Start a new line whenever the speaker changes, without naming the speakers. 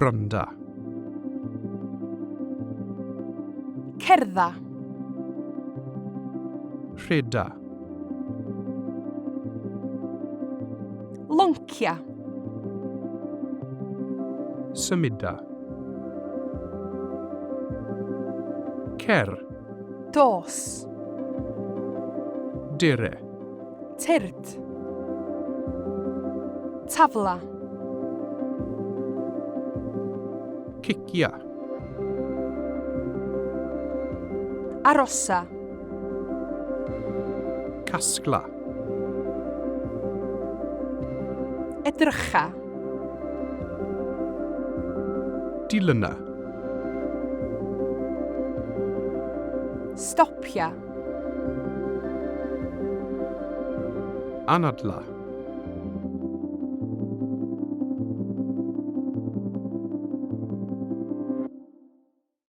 Gwranda.
Cerdda.
Rheda.
Loncia.
Symuda. Cer.
Dos.
Dere.
Tyrd. Tafla.
Cicia.
Arosa.
Casgla.
Edrycha.
Dilyna.
Stopia.
Anadla.